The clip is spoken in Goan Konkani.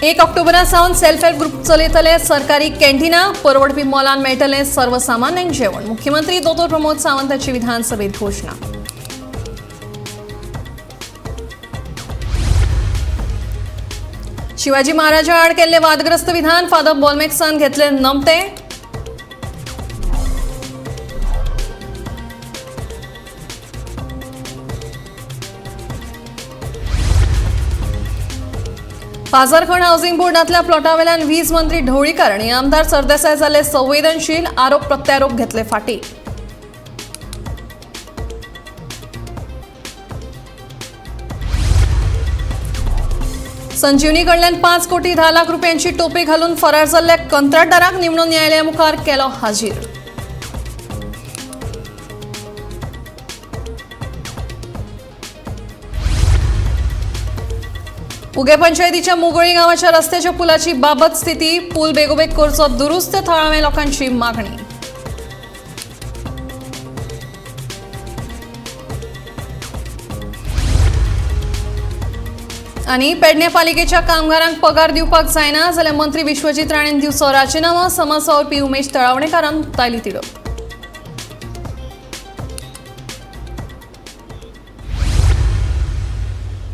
1 ऑक्टोबरा सावन सेल्फ हेल्प ग्रुप चलयतले सरकारी कॅन्टिनां, परवडपी मोलान मेळटलें सर्वसामान्यांक जेवण. मुख्यमंत्री दोतोर प्रमोद सावंताची विधानसभेत घोशणा. शिवाजी महाराजा आड केल्ले वादग्रस्त विधान फादर बोलमेक्सान घेतले नमते. पाझरखण हाऊसिंग बोर्डातल्या प्लॉटावेल्यान वीज मंत्री ढवळीकर आणि आमदार सरदेसाय जाल्ले संवेदनशील, आरोप प्रत्यारोप घेतले फाटी. संजीवनी कडल्यान 5 कोटी 10 लाख रुपयांची टोपी घालून फरार जाल्ल्या कंत्राटदाराक निमणो न्यायालया मुखार केलो हाजीर. उगे पंचायतीच्या मुगोळी गावाच्या रस्त्याच्या पुलाची बाबत स्थिती, पूल बेगोबेग करचो दुरुस्त, थळाव्या लोकांची मागणी. आनी पेडणे पालिकेच्या कामगारांक पगार दिवपाक जायना जाल्यार मंत्री विश्वजीत राणेन दिवचो राजिनामो, समाज वावुरपी उमेश तळावणेकारान उक्तायली तिडक.